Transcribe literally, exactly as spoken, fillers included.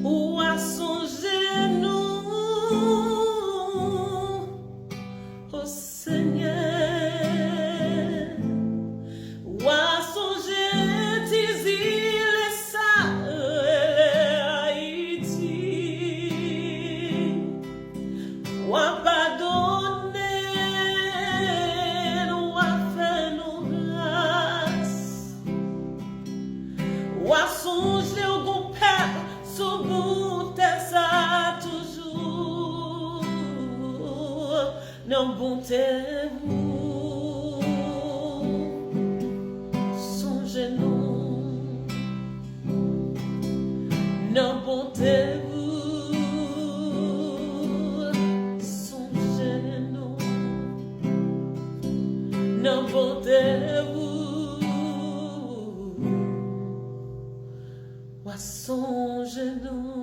Ou a sonje nou, o Senyè. W a sonje ti zile sa rele Ayiti. W a padone n, w a fè nou gras. W a sonje w gon pèp sou bout tè sa toujou. Nan bonte w, sonje nou. Nan bonte w, sonje nou. Nan bonte w, w a sonje nou.